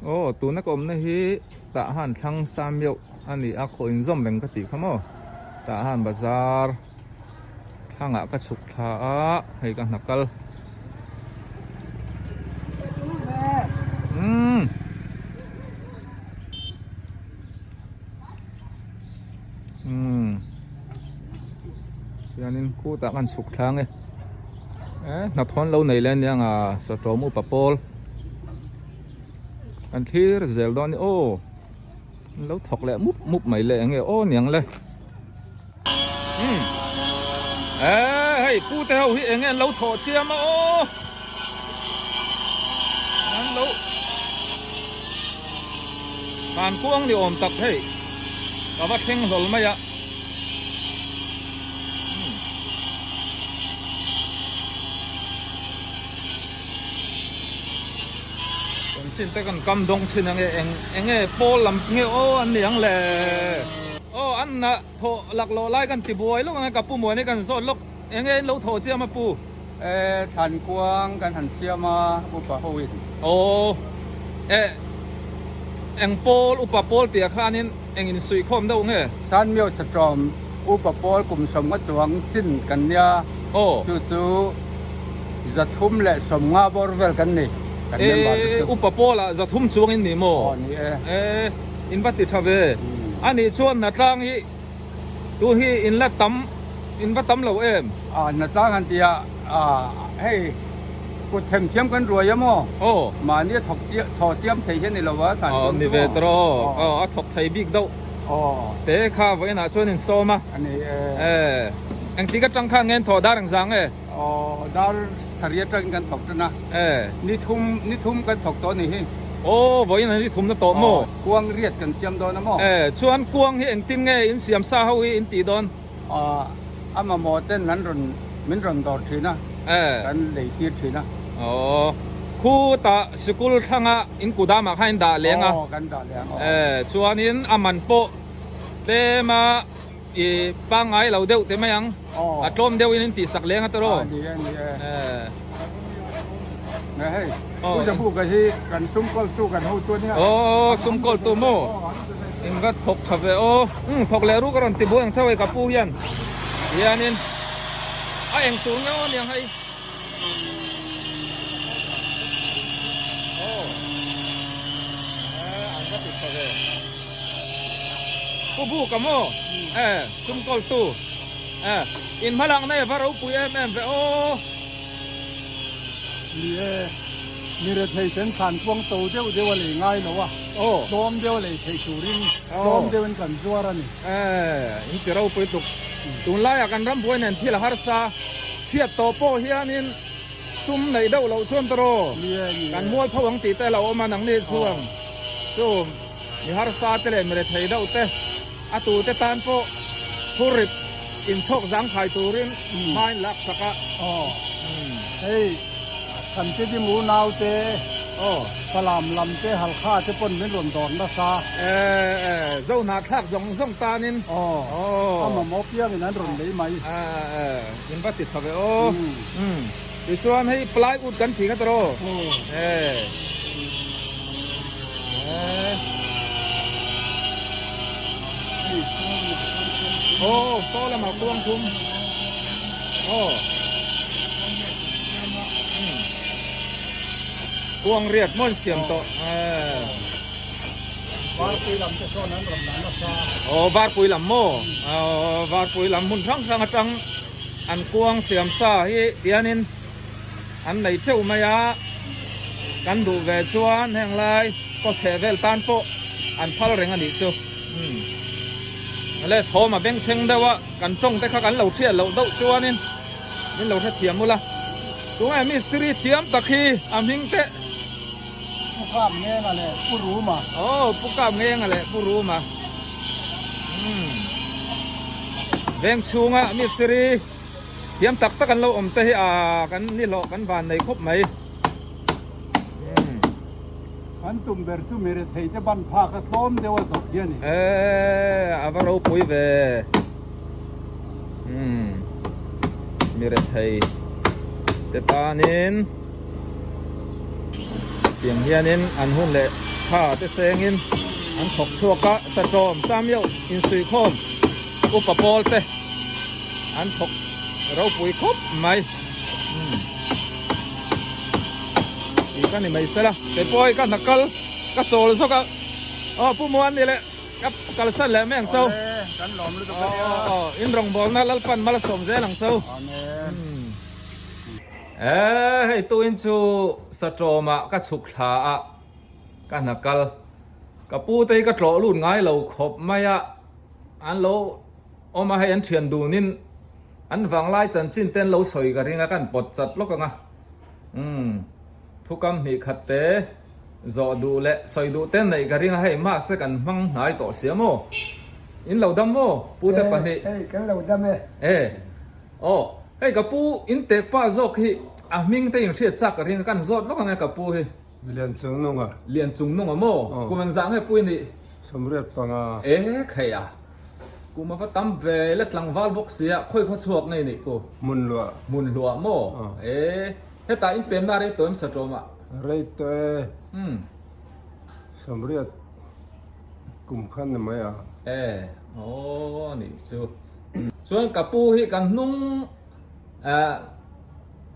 Aw tuna ka awmna hi tah han thlang sa meuh a ni a khaw inzawm reng ka tih kha maw tah han bazar thlangah ka chhuk thla a hei ka hna kal umm umm chuanin khutah khan chhuk thla ang e eh hnathawn lo nei leh ania nga sawtawm upa pawl kan thlir zel dawn a ni aw an lo thawk leh mup mup mai le enge aw niang le umm eh hei pu te ho hi enge an lo thawh chiam a aw an lo han kuang ni awm tak hei ka va thleng hlawl mai a. Chin te kan kam dawng chin ange eng enge pawl lam nge aw an ni ang le aw an na thawh lak lawh lai kan ti buai lawk ange ka pu muan hi kan zawt lawk enge in lo thawh chiam a pu. E thlan kuang kan han siam a upa ho in. Aw e eng pawl upa pawl tih ah khanin eng in suih khawm deuh nge. San Myo Satawm upa pawl kum 50 chuang chin kan nia. Aw. Chu chu 350 bawr vel kan ni. Kan member te chu. E upa pawlah 300 chuang in ni maw? Aw ni e. E in va ti tha ve. A nih chuan Hnatlang hi tu hi in la tam in va tam lo em? A Hnatlang han tia a hei kut them thiam kan ruai a maw? Aw. Mahni a thawk chiah thaw chiam thei hian ni lo a tlan Aw chuang ni chu ve maw? tawh Aw. aw a thawk thei bik deuh. Aw. Te kha vawiinah chuan in sawm a. A ni e. E engtik atang khan nge in thawh dar engzang e? Aw dar sarih atangin kan thawk tan a. E. Ni thum ni thum kan thawk tawh a ni hi. Aw vawiin a ni thum na tawh maw? Aw kuang riat kan siam dawn a maw? E chuan kuang hi engtin nge in siam sa ho hi in tih dawn? Aw a mamawh ten an rawn min rawn dawr thin a. E. Kan lei tir thin a. Aw khutah sikul thlanga in kudamah khan in dah leng a. Aw kan dah leng aw. E chuanin a man pawh tlem a. I pangngai lo deuh te mai ang. A tlawm deuh in in tih sak leng a tawrh aw. A ni e, ni e. Nge hei, Pu Zabuka hi kan sum kawltu kan hotu a nia. Aw, sum kawltu maw? In va thawk tha ve aw. Umm, thawk leh ruk a rawn ti buai ang chauh hei ka pu hian. Hianin a eng tur nge aw aniang hei. Aw, an va ti tha ve. Pu Buka maw? E, sumkawltu. E, in hmalakna hi a va ropui em em ve aw. Ni e, mi rethei ten thlan kuang to deuh deuh a lei ngai lo a, tlawm deuh a lei theih turin tlawm deuhin kan zuar a ni. E, in ti ropui tuk. Tunlaiah kan ram buai nen thil a harsa chhiat tawh pawh hianin sum neih deuh loh chuan tawraw kan mualpho ang tih te a lo awm a, nangni chuan chu. Mi harsa te leh mi rethei deuh te a tu te tan pawh phurrit inchhawk zangkhai turin hma in lak sak a. Aw hei kan Tidim unau te Falam lam te Halkha te pawn min rawn dawr nasa. E e zo hnahthlak zawng zawng tanin. Aw a mamawh piangin an rawn lei mai. E e in va ti tha ve aw. Tichuan hei plywood kan tih kha tawh aw. E. Aw saw lamah kuang thum. Aw. Kuang riat maw an siam tawh. E. Varpui lam te sawn an rawn la nasa. Aw varpui lam maw. Aw varpui lam hmun hrang hrang atang. An kuang siam sa hi tianin an nei teuh mai a, kan duh ve chuan heng lai kaw chheh vel tan pawh an phal reng a nih chu. Le thawm a bengchheng deuh a, kan tawng te kha kan lo hriat loh deuh chuanin min lo hrethiam ula. Tunge mistiri thiam tak hi a hming teh. Pu Kap Ngenga leh Pu Ruma. Aw Pu Kap Ngenga leh Pu Ruma. Veng chhunga mistiri thiam tak tak an lo awm te hi a kan ni hlawh kan van nei khawp mai. Kan tum ber chu mi rethei te ban phak a tlawm deuh a zawh hi a ni. E a va ropui ve. Mi rethei te tanin. Tiang hianin an hun leh tha te sengin an thawk chhuak a, Satawm, Samio insuihkhawm upa pawl te an thawk ropui khawp mai. Tih ka ni mai sela, kei pawh hei ka hna kal ka chawl zawk a, aw Pu Muan ni leh ka kalsan leh mai ang cho. Kan lawm lutuk a nia. Aw in rawngbawlna Lalpan malsawm zel ang cho. Amen. E hei tuin chu Satawmah ka chhuk thla a, ka hna kal. Ka pu te hi ka tlawh lut ngai lo khawp mai a, an lo awm a hei an thian dunin an vanglai chanchin te an lo sawi ka ring a kan pawt chat lawk ang a. Umm thukam hnih khat te zawh duh leh sawi duh te neih ka ring a hei mahse kan hmang hnai tawh sia maw? In lo dam maw pu te pahnih? E hei kan lo dam e. E. Aw, hei ka pu in tek pa zawk hi a hming te in hriat chak ka ring a, kan zawt lawk ang e ka pu hi. Lian chung nung a. Lian chung nung a maw? Kum engzah nge pu i nih? 85. E khei a, kum a va tam ve la tlangval bawk si a, khawi khaw chhuak nge i nih pu? Hmun luah. Hmun luah maw? E, hetah in pemna rei tawh em sa tawm ah? Rei tawh e. Umm. 80 kum khan ni mai a. E, aw nih chu. Chuan ka pu hi kan hnung eh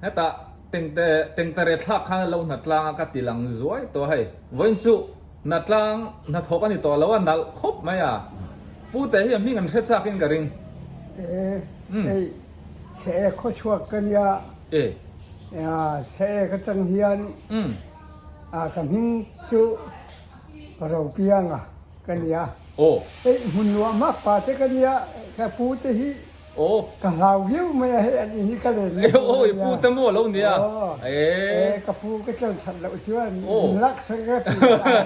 hetah tengte tengtare thlak khan a lo hnatlang a ka ti lang zuai tawh hei. Vawiin chu hnatlang hnathawk a ni tawh lo a nalh khawp mai a. Pu te hi a hming an hre chak in ka ring. E hei se e khaw chhuak ka nia. E. Se e ka tang hian ka hming chu Ropianga. Ka nia. Aw. Hei hmun luah hmak pa che ka nia, ka pu te hi ka hlau viau mai a, hei an in hi ka len lutuk a nia. Aw i pu te maw lo nia. Aw. E ka pu ka tlawm that loh chuan min lak sak ka ti ka hlau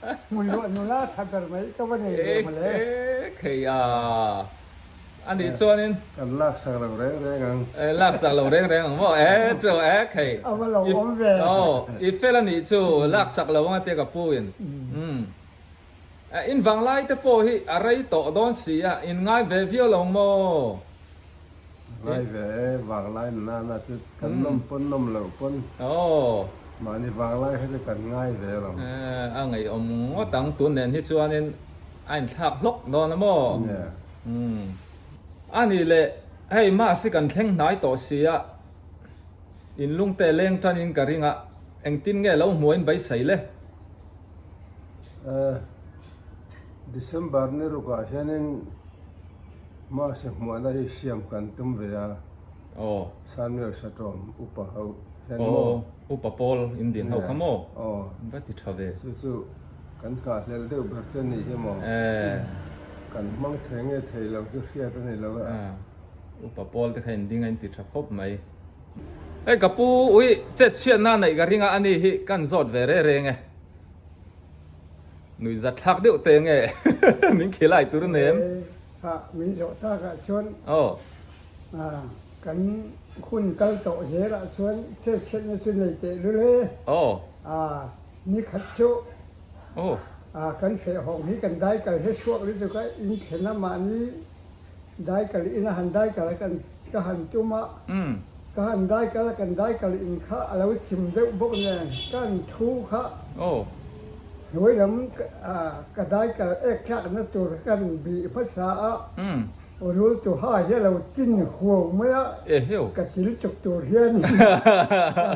a. Hmun luah nula tha ber mai ka va nei ve mawle. E khei a. A nih chuanin. Kan laksak lo reng reng ang. E laksak lo reng reng ang maw? E chu e khei. A va lo awm ve. Aw i fel a nih chu laksak lo anga tia ka pu in. Umm. E in vanglai te pawh hi a rei tawh dawn si a, in ngai ve viau lo maw? Ngai ve e, vanglai na na chu kan nawm pawn nawm loh pawn. Aw. Mahni vanglai kha chu kan ngai ve lo. E a ngaihawm ngawt ang tun nen hi chuanin a inthlak hlawk dawn a maw? Yeah. Umm. A nih leh, hei Mars hi kan thleng hnai tawh si a, in lungte leng tanin ka ring a, engtin nge lo hmuain beisei le? Eh, December ni rukah hianin Mars hmuahna hi siam kan tum ve a. Aw. Samuel Satawm upa ho hian maw? Aw, upa Paul in din ho kha maw? Aw. Va ti tha ve. Chu chu kan kahhlel deuh ber che ni hi maw? Eh. Kan hmang thei nge thei lo chu hriat a ni lo a. Ah, upa Paul te kha in ding a in ti tha khawp mai. Hei ka pu ui chet chhiatna neih ka ring a ani hi kan zawt ve re reng e. Nuih zat thlak deuh te nge min khilai tur nem. Ha, min zawh takah chuan. Aw. Kan hun kal tawh zelah chuan chetchhiatna chu nei teh lul e. Aw. Ni khat chu Aw. Kan fehhawng hi kan daikal he chhuak lutuk a, in thlen a mahni daikal in a han daikal a kan ka han tum a, ka han daikal a kan daikal in kha a lo chim deuh bawk nen kan thu kha Aw. hnuai lam ka daikal ek tlakna tur kha kan bih hmasa a. Rul chu ha hi a lo chin huau mai a, ka til chuk tur hian ka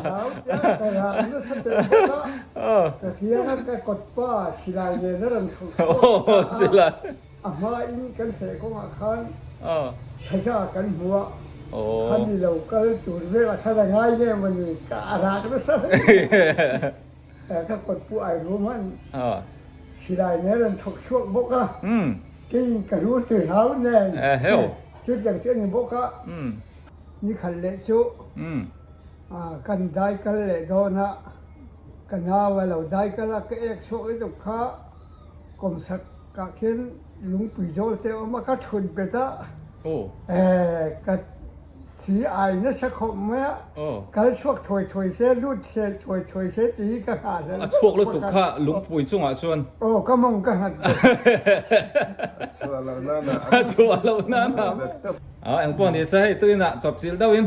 hlau te a, ka rah nasa teh bawk a, ka kianga ka kawtpa silai nen a rawn thawk chhuak ta a, a hmain kan feh kawngah khan saza kan hmu a, khami lo kal tur velah khan a ngai nge mawni ka rak nasa hle mai, ka kawtpu ai rum han silai nen a rawn thawk chhuak bawk a. Keiin ka rul tui hlau nen chutiang chu a ni bawk a, ni khat leh chu kan dai kal leh dawn a, ka nau a lo dai kal a, ka ek chhuak lutuk kha kawmsak ah khian lungpui zawl te a awm a, ka thut bet a, ka chi ai nasa khawp mai a, kal chhuak thuai thuai se, lut se thuai thuai se tih hi ka nghah hlel A chhuak lutuk kha lungpui chungah chuan. Aw ka mawng ka nghat bawk. A chhuah loh nana. A chhuah loh nana. Aw engpawh ni se hei tuinah chawpchilh deuhin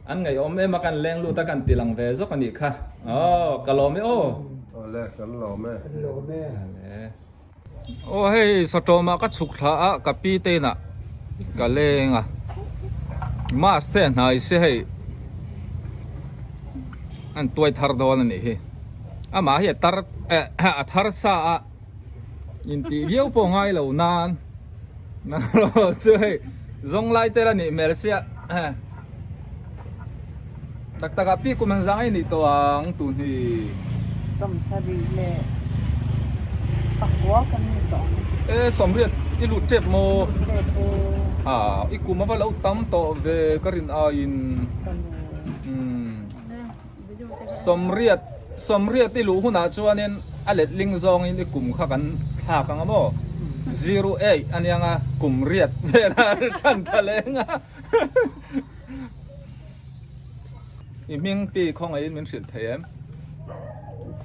an ngaihawm em a kan leng lut a kan ti lang ve zawk a nih kha. Aw ka lawm e aw. Ale, kan lawm e. Kan lawm e. Ale. Aw hei Satawmah ka chhuk thla a, ka pi te inah ka leng a. Mass te a hnai si hei an tuai thar dawn a nih hi. Amah hi a tar eh a thar sa a intih viau pawh ngai lo nan erawh chu hei zawng lai te la nih hmel sia tak tak ah pi kum ang zang ei nih tawh ang tun hi. Sawmsarih leh pakua kan ni tawh ang. E sawmriat i lut tep maw? Lut tep e. Ha i kum ava lo tam tawh ve ka rin aiin. Ka nu. Umm. Sawmriat sawmriat i luh hunah chuanin a letling zawngin i kum kha kan thlak ang a maw? Zero eight a nia nga kum riat vel a than tha leng a. I hming pi khawngaihin min hrilh thei em?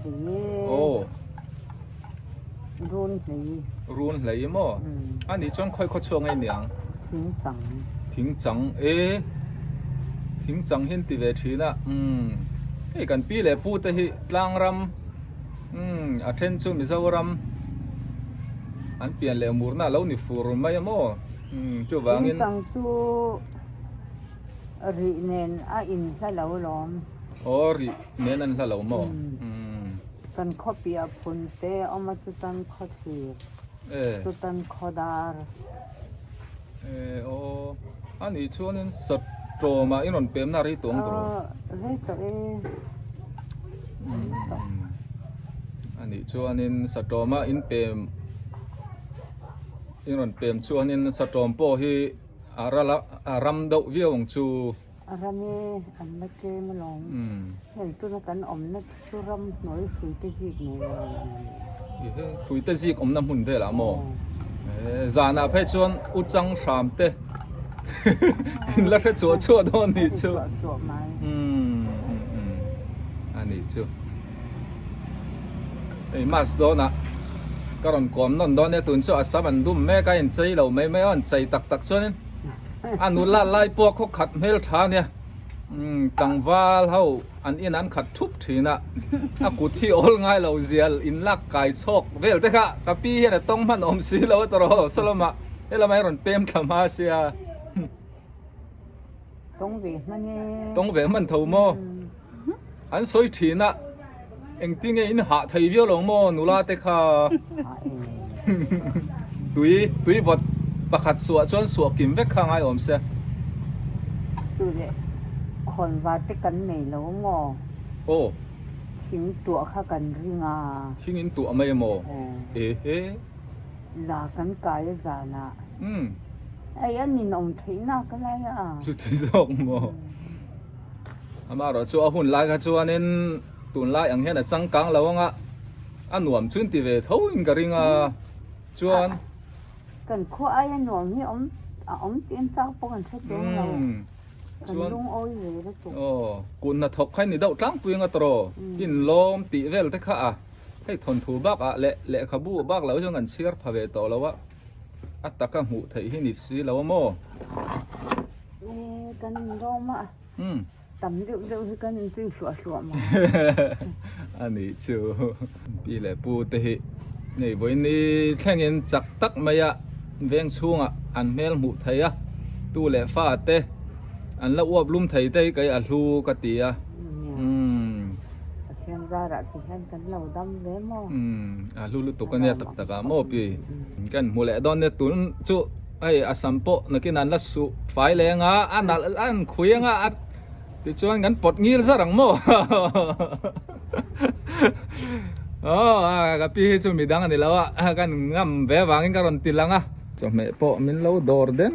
Thei e. Aw. Run hlei. Run hlei maw? A nih chuan khawi khaw chhuak ngei niang? Thingchang. Thingchang e. Thingchang hi an ti ve thin a. Umm. Hei kan pi leh pu te hi tlangram umm a then chu Mizoram an pian leh murna a lo ni fur mai a maw? Umm chuvangin. Thingchang chu rih nen a inhla lo lawm. Aw rih nen an hla lo maw? Umm. Kan khawpiah phun te a awm a chutan khaw thlir, chutan khaw dar. E aw, a nih chuanin Satawmah i rawn pem na rei tawh ang tawh? Rei tawh e. A nih chuanin Satawmah in pem, i rawn pem chuanin Satawm pawh hi a ral a, a ram deuh viau ang chu. A ram e an la tlem alawm. Hei tuna kan awmna chu ram hnuai hruite zik nei lo ang a ni. Ehe, hruite zik awmna hmun velah maw? Ehe, zanah phei chuan u chang hram te in la hre chuah chuah dawn nih chu. Chuah chuah mai. Umm a nih chu. Hei mass dawnah ka rawn kawm nawn dawn nia tun chu a sam an dum mek a inchei lo mai mai a, an chei tak tak chuanin. A nula lai pawh khaw khat hmel tha ania umm tlangval ho an in an khat thup thin a a kut hi awl ngai lo zial in lak kai chhawk vel te kha ka pi hian a tawng hman awm si lo a tawrh sawlama helama hi rawn pem thla hma sia Tawng ve hman e. Tawng ve hman tho maw? An sawi thin a engtinge in hah thei viau lo maw nula te kha tui tui vawt pakhat suah chuan suah kim vek kha ngai awm se. Chu leh khawn var te kan nei lo maw? Aw. Thing tuah kha kan ring a. Thing in tuah mai maw? Ehe. La kan kai a zanah. Umm. Hei a ninawm theih nak lai a. Chuti zawk maw? Amaherawhchu a hun lai kha chuanin tunlai ang hian a changkang lo anga a nuam chu inti ve tho in ka ring a chuan Kan khua aia nuam hi awm a awm tih an chak pawh kan hre chuang lo. Kan lungawi ve lutuk. Aw kut hnathawk kha ni deuh tlangpui anga tawrh aw inlawm tih vel te kha a hei thawnthu bakah leh lehkhabu bak lo chuan kan chhiar pha ve tawh lo a. A taka hmuh theih hi ni si lo a maw? E, kan inlawm a. Umm. Tam deuh deuh hi kan inzui hluah hluah mai. A nih chu. Pi leh pu te hi nei vawiin thlengin chak tak mai a veng chhungah an hmel hmuh theih a, tu leh fa te an la uap lum thei te hi kei a hlu ka ti a. Umm. Pathian zarah ti hian kan lo dam ve maw? Umm a hlu lutuk ania tak tak ah maw pi. Kan hmu leh dawn nia tun chu hei a sam pawh nakin an la suh fai leng a a nalh a an khui anga a tichuan kan pawt ngil zar ang maw aw ka pi hi chu midang a ni lo a kan ngam ve avangin ka rawn ti lang a. Chawhmeh pawh min lo dawr den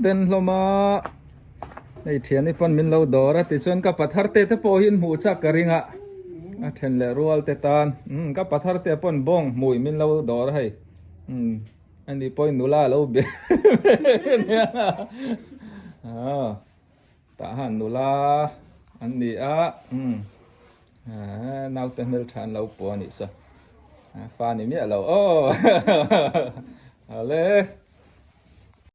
den hlawm a. Hei thiani pawn min lo dawr a tichuan ka pathar te te pawh hi an hmuh chak ka ring a a then leh rual te tan umm ka pathar te pawn bawng hmui min lo dawr a hei umm ani pawhin nula a lo be nia aw tah han nula an ni a umm naute hmeltha an lo pawh a nih saw fa ni miah lo aw ale.